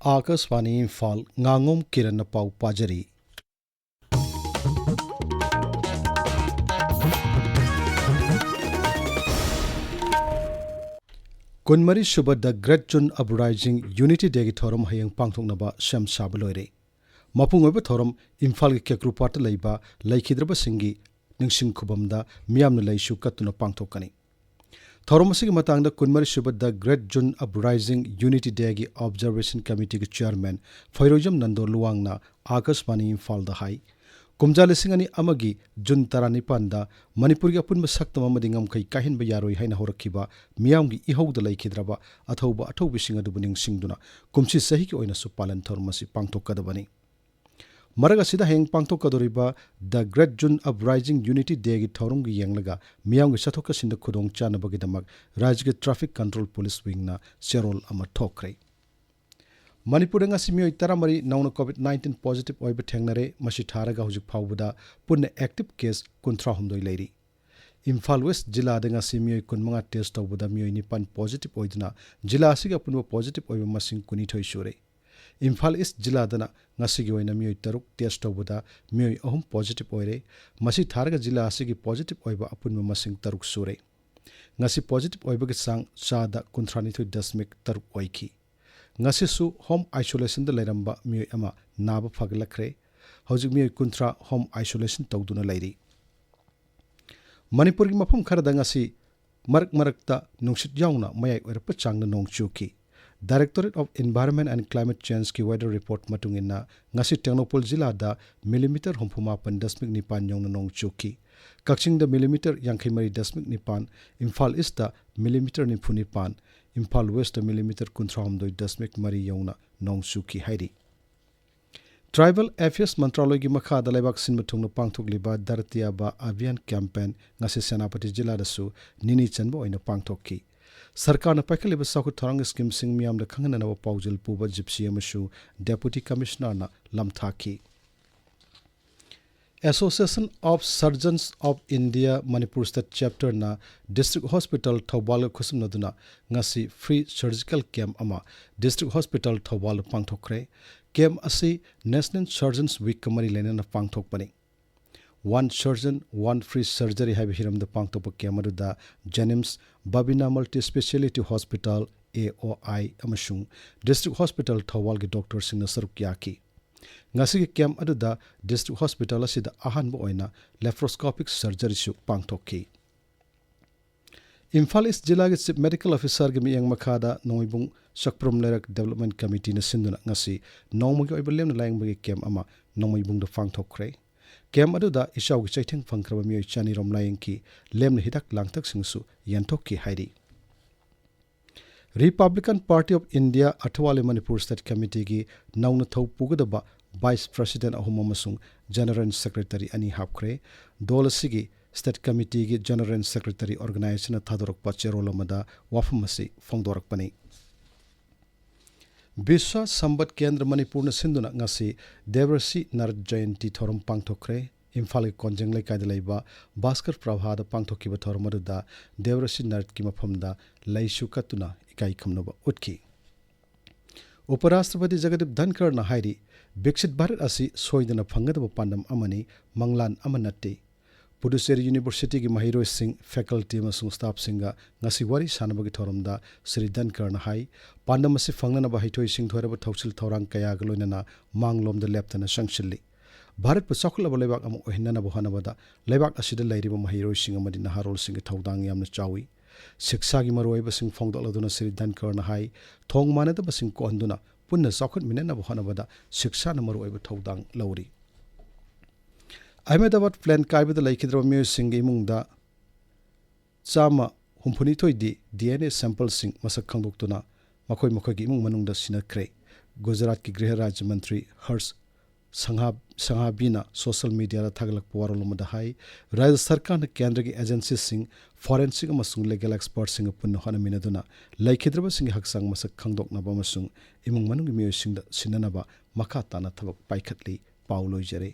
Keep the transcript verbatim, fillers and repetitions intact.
ꯑꯥꯀꯥꯁꯕꯥꯅꯤ ꯏꯝꯐꯥꯜ, ꯉꯥꯉꯣꯝ ꯀꯤꯔꯟꯅ ꯄꯥꯎ ꯄꯥꯖꯔꯤ꯫ ꯀꯨꯟꯃꯔꯤ ꯁꯨꯕ The Great June Uprising Unity Dayꯒꯤ ꯊꯧꯔꯝ ꯍꯌꯦꯡ ꯄꯥꯡꯊꯣꯛꯅꯕ ꯁꯦꯝ ꯁꯥꯕ ꯂꯣꯏꯔꯦ꯫ ꯃꯄꯨꯡ ꯑꯣꯏꯕ ꯊꯧꯔꯝ ꯏꯝꯐꯥꯜꯒꯤ ꯀꯦꯀ꯭ꯔꯨꯄꯥꯠꯇ ꯂꯩꯕ ꯂꯩꯈꯤꯗ꯭ꯔꯕꯁꯤꯡꯒꯤ ꯅꯤꯡꯁꯤꯡ ꯈꯨꯕꯝꯗ ꯃꯤꯌꯥꯝꯅ ꯂꯩꯁꯨ ꯀꯠꯇꯨꯅ ꯄꯥꯡꯊꯣꯛꯀꯅꯤ꯫ ꯊꯧꯔꯝ ꯑꯁꯤꯒꯤ ꯃꯇꯥꯡꯗ ꯀꯨꯟꯃꯔꯤ ꯁꯨꯕ The Great June Uprising Unity Dayꯒꯤ Observation Committeeꯒꯤ chairman ꯐꯩꯔꯣꯏꯖꯝ Nando ꯂꯨꯋꯥꯡꯅ ꯑꯥꯀꯥꯁꯕꯥꯅꯤ ꯏꯝꯐꯥꯜꯗ ꯍꯥꯏ, ꯀꯨꯝꯖꯥ ꯂꯤꯁꯤꯡ ꯑꯅꯤ ꯑꯃꯒꯤ ꯖꯨꯟ ꯇꯔꯥꯅꯤꯄꯥꯟꯗ ꯃꯅꯤꯄꯨꯔꯒꯤ ꯑꯄꯨꯟꯕ ꯁꯛꯇꯝ ꯑꯃꯗꯤ ꯉꯝꯈꯩ ꯀꯥꯏꯍꯟꯕ ꯌꯥꯔꯣꯏ ꯍꯥꯏꯅ ꯍꯧꯔꯛꯈꯤꯕ ꯃꯤꯌꯥꯝꯒꯤ ꯏꯍꯧꯗ ꯂꯩꯈꯤꯗ꯭ꯔꯕ ꯑꯊꯧꯕ ꯑꯊꯧꯕꯤꯁꯤꯡ ꯑꯗꯨꯕꯨ ꯅꯤꯡꯁꯤꯡꯗꯨꯅ ꯀꯨꯝꯁꯤ ꯆꯍꯤꯒꯤ ꯑꯣꯏꯅꯁꯨ ꯄꯥꯂꯟ ꯊꯧꯔꯝ ꯑꯁꯤ ꯄꯥꯡꯊꯣꯛꯀꯗꯕꯅꯤ꯫ ꯃꯔꯛ ꯑꯁꯤꯗ ꯍꯌꯦꯡ ꯄꯥꯡꯊꯣꯛꯀꯗꯧꯔꯤꯕ The Great June Uprising Unity Dayꯒꯤ ꯊꯧꯔꯝꯒꯤ ꯌꯦꯡꯂꯒ ꯃꯤꯌꯥꯝꯒꯤ ꯆꯠꯊꯣꯛ ꯆꯠꯁꯤꯟꯗ ꯈꯨꯗꯣꯡ ꯆꯥꯅꯕꯒꯤꯗꯃꯛ ꯔꯥꯖ꯭ꯌꯒꯤ Traffic Control Police Wingꯅ ꯆꯦꯔꯣꯜ ꯑꯃ ꯊꯣꯛꯈ꯭ꯔꯦ꯫ ꯃꯅꯤꯄꯨꯔꯗ ꯉꯁꯤ ꯃꯤꯑꯣꯏ ꯇꯔꯥꯃꯔꯤ ꯅꯧꯅ COVID nineteen positive ꯑꯣꯏꯕ ꯊꯦꯡꯅꯔꯦ꯫ ꯃꯁꯤ ꯊꯥꯔꯒ ꯍꯧꯖꯤꯛ ꯐꯥꯎꯕꯗ ꯄꯨꯟꯅ active case ꯀꯨꯟꯊ꯭ꯔꯥꯍꯨꯝꯗꯣꯏ ꯂꯩꯔꯤ꯫ ꯏꯝꯐꯥꯜ West ꯖꯤꯂꯥꯗ ꯉꯁꯤ ꯃꯤꯑꯣꯏ ꯀꯨꯟꯃꯉꯥ test ꯇꯧꯕꯗ ꯃꯤꯑꯣꯏ ꯅꯤꯄꯥꯟ positive ꯑꯣꯏꯗꯨꯅ ꯖꯤꯂꯥ ꯑꯁꯤꯒꯤ ꯑꯄꯨꯟꯕ positive ꯑꯣꯏꯕ ꯃꯁꯤꯡ ꯀꯨꯟꯅꯤꯊꯣꯏ ꯁꯨꯔꯦ꯫ ꯏꯝꯐꯥꯜ East ꯖꯤꯂꯥꯗꯅ ꯉꯁꯤꯒꯤ ꯑꯣꯏꯅ ꯃꯤꯑꯣꯏ ꯇꯔꯨꯛ test ꯇꯧꯕꯗ ꯃꯤꯑꯣꯏ ꯑꯍꯨꯝ positive ꯑꯣꯏꯔꯦ꯫ ꯃꯁꯤ ꯊꯥꯔꯒ ꯖꯤꯂꯥ ꯑꯁꯤꯒꯤ positive ꯑꯣꯏꯕ ꯑꯄꯨꯟꯕ ꯃꯁꯤꯡ ꯇꯔꯨꯛ ꯁꯨꯔꯦ꯫ ꯉꯁꯤ positive ꯑꯣꯏꯕꯒꯤ ꯆꯥꯡ ꯆꯥꯗ ꯀꯨꯟꯊ꯭ꯔꯥꯅꯤꯊꯣꯏ ꯗꯁꯃꯤꯛ ꯇꯔꯨꯛ ꯑꯣꯏꯈꯤ꯫ ꯉꯁꯤꯁꯨ home isolationꯗ ꯂꯩꯔꯝꯕ ꯃꯤꯑꯣꯏ ꯑꯃ ꯅꯥꯕ ꯐꯒꯠꯂꯛꯈ꯭ꯔꯦ꯫ ꯍꯧꯖꯤꯛ ꯃꯤꯑꯣꯏ ꯀꯨꯟꯊ꯭ꯔꯥ home isolation ꯇꯧꯗꯨꯅ ꯂꯩꯔꯤ꯫ ꯃꯅꯤꯄꯨꯔꯒꯤ ꯃꯐꯝ ꯈꯔꯗ ꯉꯁꯤ ꯃꯔꯛ ꯃꯔꯛꯇ ꯅꯨꯡꯁꯤꯠ ꯌꯥꯎꯅ ꯃꯌꯥꯏ ꯑꯣꯏꯔꯞꯄ ꯆꯥꯡꯗ ꯅꯣꯡ ꯆꯨꯈꯤ꯫ Directorate of Environment and Climate Changeꯀꯤ weather report ꯃꯇꯨꯡ ꯏꯟꯅ, ꯉꯁꯤ ꯇꯦꯡꯅꯧꯄꯜ ꯖꯤꯂꯥꯗ millimeter ꯍꯨꯝꯐꯨ ꯃꯥꯄꯟ ꯗꯁꯃꯤꯛ ꯅꯤꯄꯥꯟ ꯌꯧꯅ ꯅꯣꯡ ꯆꯨꯈꯤ꯫ ꯀꯛꯆꯤꯡꯗ millimeter ꯌꯥꯡꯈꯩ ꯃꯔꯤ ꯗꯁꯃꯤꯛ ꯅꯤꯄꯥꯟ, ꯏꯝꯐꯥꯜ Eastꯇ millimeter ꯅꯤꯐꯨ ꯅꯤꯄꯥꯟ, ꯏꯝꯐꯥꯜ Westꯇ millimeter ꯀꯨꯟꯊ꯭ꯔꯥ ꯍꯨꯝꯗꯣꯏ ꯗꯁꯃꯤꯛ ꯃꯔꯤ ꯌꯧꯅ ꯅꯣꯡ ꯆꯨꯈꯤ ꯍꯥꯏꯔꯤ꯫ Tribal Affairs ꯃꯟꯇ꯭ꯔꯥꯂꯣꯏꯒꯤ ꯃꯈꯥꯗ ꯂꯩꯕꯥꯛ ꯁꯤꯟꯕ ꯊꯨꯡꯅ ꯄꯥꯡꯊꯣꯛꯂꯤꯕ ꯙꯔꯇꯤ ꯑꯥꯕꯥ ꯑꯚꯤꯌꯥꯟ campaign ꯉꯁꯤ ꯁꯦꯅꯥꯄꯇꯤ ꯖꯤꯂꯥꯗꯁꯨ ꯅꯤꯅꯤ ꯆꯟꯕ ꯑꯣꯏꯅ ꯄꯥꯡꯊꯣꯛꯈꯤ꯫ ꯁꯔꯀꯥꯔꯅ ꯄꯥꯏꯈꯠꯂꯤꯕ ꯆꯥꯎꯈꯠ ꯊꯧꯔꯥꯡꯒꯤ schemeꯁꯤꯡ ꯃꯤꯌꯥꯝꯗ ꯈꯪꯍꯟꯅꯅꯕ ꯄꯥꯎꯖꯦꯜ ꯄꯨꯕ Gypsy ꯑꯃꯁꯨ Deputy Commissionerꯅ ꯂꯝꯊꯥꯈꯤ꯫ Association of Surgeons of India Manipur State Chapterꯅ District Hospital ꯊꯧꯕꯥꯜꯒ ꯈꯨꯠꯁꯝꯅꯗꯨꯅ ꯉꯁꯤ free surgical camp ꯑꯃ District Hospital ꯊꯧꯕꯥꯜꯗ ꯄꯥꯡꯊꯣꯛꯈ꯭ꯔꯦ꯫ Camp ꯑꯁꯤ National Surgeons Weekꯀ ꯃꯔꯤ ꯂꯩꯅꯅ ꯄꯥꯡꯊꯣꯛꯄꯅꯤ꯫ One Surgeon, One Free Surgery ꯍꯥꯏꯕ ꯍꯤꯔꯝꯗ ꯄꯥꯡꯊꯣꯛꯄ camp ꯑꯗꯨꯗ JNIMS, Babina Multispeciality Hospital, A O I, ꯑꯃꯁꯨꯡ District Hospital ꯊꯧꯕꯥꯜꯒꯤ doctorꯁꯤꯡꯅ ꯁꯔꯨꯛ ꯌꯥꯈꯤ꯫ ꯉꯁꯤꯒꯤ camp ꯑꯗꯨꯗ District Hospital ꯑꯁꯤꯗ ꯑꯍꯥꯟꯕ ꯑꯣꯏꯅ laparoscopic surgeryꯁꯨ ꯄꯥꯡꯊꯣꯛꯈꯤ꯫ ꯏꯝꯐꯥꯜ East ꯖꯤꯂꯥꯒꯤ Chief Medical Officerꯒꯤ ꯃꯤꯠꯌꯦꯡ ꯃꯈꯥꯗ ꯅꯣꯡꯃꯩꯕꯨꯡ ꯆꯛꯄ꯭ꯔꯨꯝ ꯂꯩꯔꯛ Development Committeeꯅ ꯁꯤꯟꯗꯨꯅ ꯉꯁꯤ ꯅꯣꯡꯃꯒꯤ ꯑꯣꯏꯕ ꯂꯦꯝꯅ ꯂꯥꯌꯦꯡꯕꯒꯤ camp ꯑꯃ ꯅꯣꯡꯃꯩꯕꯨꯡꯗ ꯄꯥꯡꯊꯣꯛꯈ꯭ꯔꯦ꯫ Camp ꯑꯗꯨꯗ ꯏꯆꯥꯎꯒꯤ ꯆꯩꯊꯦꯡ ꯐꯪꯈ꯭ꯔꯕ ꯃꯤꯑꯣꯏ ꯆꯅꯤꯔꯣꯝ ꯂꯥꯌꯦꯡꯈꯤ꯫ ꯂꯦꯝꯅ ꯍꯤꯗꯥꯛ ꯂꯥꯡꯊꯛꯁꯤꯡꯁꯨ ꯌꯦꯟꯊꯣꯛꯈꯤ ꯍꯥꯏꯔꯤ꯫ Republican Party of India ꯑꯊꯋꯥꯂꯤ Manipur State Committeeꯒꯤ ꯅꯧꯅ ꯊꯧ ꯄꯨꯒꯗꯕ Vice President ꯑꯍꯨꯝ ꯑꯃꯁꯨꯡ General Secretary ꯑꯅꯤ ꯍꯥꯞꯈ꯭ꯔꯦ꯫ ꯗꯣꯜ ꯑꯁꯤꯒꯤ State Committeeꯒꯤ General Secretary organizationꯅ ꯊꯥꯗꯣꯔꯛꯄ ꯆꯦꯔꯣꯜ ꯑꯃꯗ ꯋꯥꯐꯝ ꯑꯁꯤ ꯐꯣꯡꯗꯣꯔꯛꯄꯅꯤ꯫ ꯕꯤꯁ꯭ꯋ ꯁꯝꯕꯠ ꯀꯦꯟꯗ꯭ꯔ ꯃꯅꯤꯄꯨꯔꯅ ꯁꯤꯟꯗꯨꯅ ꯉꯁꯤ ꯗꯦꯕꯔꯁꯤ ꯅꯥꯔꯠ ꯖꯌꯟꯇꯤ ꯊꯧꯔꯝ ꯄꯥꯡꯊꯣꯛꯈ꯭ꯔꯦ꯫ ꯏꯝꯐꯥꯜꯒꯤ ꯀꯣꯟꯖꯦꯡ ꯂꯩꯀꯥꯏꯗ ꯂꯩꯕ ꯚꯥꯁꯀꯔ ꯄ꯭ꯔꯚꯥꯗ ꯄꯥꯡꯊꯣꯛꯈꯤꯕ ꯊꯧꯔꯝ ꯑꯗꯨꯗ ꯗꯦꯕꯔꯁꯤ ꯅꯥꯔꯠꯀꯤ ꯃꯐꯝꯗ ꯂꯩꯁꯨ ꯀꯠꯇꯨꯅ ꯏꯀꯥꯏ ꯈꯨꯝꯅꯕ ꯎꯠꯈꯤ꯫ ꯎꯄꯔꯥꯁꯇ꯭ꯔꯄꯇꯤ ꯖꯒꯗꯤꯞ ꯙꯟꯈꯔꯅ ꯍꯥꯏꯔꯤ, ꯕꯤꯛꯁꯤꯠ ꯚꯥꯔꯠ ꯑꯁꯤ ꯁꯣꯏꯗꯅ ꯐꯪꯒꯗꯕ ꯄꯥꯟꯗꯝ ꯑꯃꯅꯤ, ꯃꯪꯂꯥꯟ ꯑꯃ ꯅꯠꯇꯦ꯫ ꯄꯨꯗꯨꯆꯦꯔꯤ ꯌꯨꯅꯤꯚꯔꯁꯤꯇꯤꯒꯤ ꯃꯍꯩꯔꯣꯏꯁꯤꯡ, faculty ꯑꯃꯁꯨꯡ staffꯁꯤꯡꯒ ꯉꯁꯤ ꯋꯥꯔꯤ ꯁꯥꯟꯅꯕꯒꯤ ꯊꯧꯔꯝꯗ ꯁ꯭ꯔꯤ ꯙꯟꯈꯔꯅ ꯍꯥꯏ, ꯄꯥꯟꯗꯝ ꯑꯁꯤ ꯐꯪꯅꯅꯕ ꯍꯩꯊꯣꯏ ꯁꯤꯡꯊꯣꯏꯔꯕ ꯊꯧꯁꯤꯜ ꯊꯧꯔꯥꯡ ꯀꯌꯥꯒ ꯂꯣꯏꯅꯅ ꯃꯥꯡꯂꯣꯝꯗ ꯂꯦꯞꯇꯅ ꯆꯪꯁꯤꯜꯂꯤ꯫ ꯚꯥꯔꯠꯄꯨ ꯆꯥꯎꯈꯠꯂꯕ ꯂꯩꯕꯥꯛ ꯑꯃ ꯑꯣꯏꯍꯟꯅꯅꯕ ꯍꯣꯠꯅꯕꯗ ꯂꯩꯕꯥꯛ ꯑꯁꯤꯗ ꯂꯩꯔꯤꯕ ꯃꯍꯩꯔꯣꯏꯁꯤꯡ ꯑꯃꯗꯤ ꯅꯍꯥꯔꯣꯜꯁꯤꯡꯒꯤ ꯊꯧꯗꯥꯡ ꯌꯥꯝꯅ ꯆꯥꯎꯏ꯫ ꯁꯤꯛꯁꯥꯒꯤ ꯃꯔꯨꯑꯣꯏꯕꯁꯤꯡ ꯐꯣꯡꯗꯣꯛꯂꯗꯨꯅ ꯁ꯭ꯔꯤ ꯙꯟꯈꯔꯅ ꯍꯥꯏ, ꯊꯣꯡ ꯃꯥꯟꯅꯗꯕꯁꯤꯡ ꯀꯣꯛꯍꯟꯗꯨꯅ ꯄꯨꯟꯅ ꯆꯥꯎꯈꯠꯃꯤꯟꯅꯅꯕ ꯍꯣꯠꯅꯕꯗ ꯁꯤꯛꯁꯥꯅ ꯃꯔꯨꯑꯣꯏꯕ ꯊꯧꯗꯥꯡ ꯂꯧꯔꯤ꯫ ꯑꯍꯃꯦꯗꯕꯥꯗ plane ꯀꯥꯏꯕꯗ ꯂꯩꯈꯤꯗ꯭ꯔꯕ ꯃꯤꯑꯣꯏꯁꯤꯡꯒꯤ ꯏꯃꯨꯡꯗ ꯆꯥꯝꯃ ꯍꯨꯝꯐꯨꯅꯤꯊꯣꯏꯗꯤ DNA sampleꯁꯤꯡ ꯃꯁꯛ ꯈꯪꯗꯣꯛꯇꯨꯅ ꯃꯈꯣꯏ ꯃꯈꯣꯏꯒꯤ ꯏꯃꯨꯡ ꯃꯅꯨꯡꯗ ꯁꯤꯟꯅꯈ꯭ꯔꯦ꯫ ꯒꯨꯖꯔꯥꯠꯀꯤ ꯒ꯭ꯔꯤꯍ ꯔꯥꯖ꯭ꯌ ꯃꯟꯇ꯭ꯔꯤ ꯍꯔꯁ ꯁꯪꯍꯥ-, ꯁꯪꯍꯥꯕꯤꯅ social mediaꯗ ꯊꯥꯒꯠꯂꯛꯄ ꯋꯥꯔꯣꯜ ꯑꯃꯗ ꯍꯥꯏ, ꯔꯥꯖ꯭ꯌ ꯁꯔꯀꯥꯔꯅ ꯀꯦꯟꯗ꯭ꯔꯒꯤ agencyꯁꯤꯡ, forensic ꯑꯃꯁꯨꯡ legal expertꯁꯤꯡꯒ ꯄꯨꯟꯅ ꯍꯣꯠꯅꯃꯤꯟꯅꯗꯨꯅ ꯂꯩꯈꯤꯗ꯭ꯔꯕꯁꯤꯡꯒꯤ ꯍꯛꯆꯥꯡ ꯃꯁꯛ ꯈꯪꯗꯣꯛꯅꯕ ꯑꯃꯁꯨꯡ ꯏꯃꯨꯡ ꯃꯅꯨꯡꯒꯤ ꯃꯤꯑꯣꯏꯁꯤꯡꯗ ꯁꯤꯟꯅꯅꯕ ꯃꯈꯥ ꯇꯥꯅ ꯊꯕꯛ ꯄꯥꯏꯈꯠꯂꯤ꯫ ꯄꯥꯎ ꯂꯣꯏꯖꯔꯦ꯫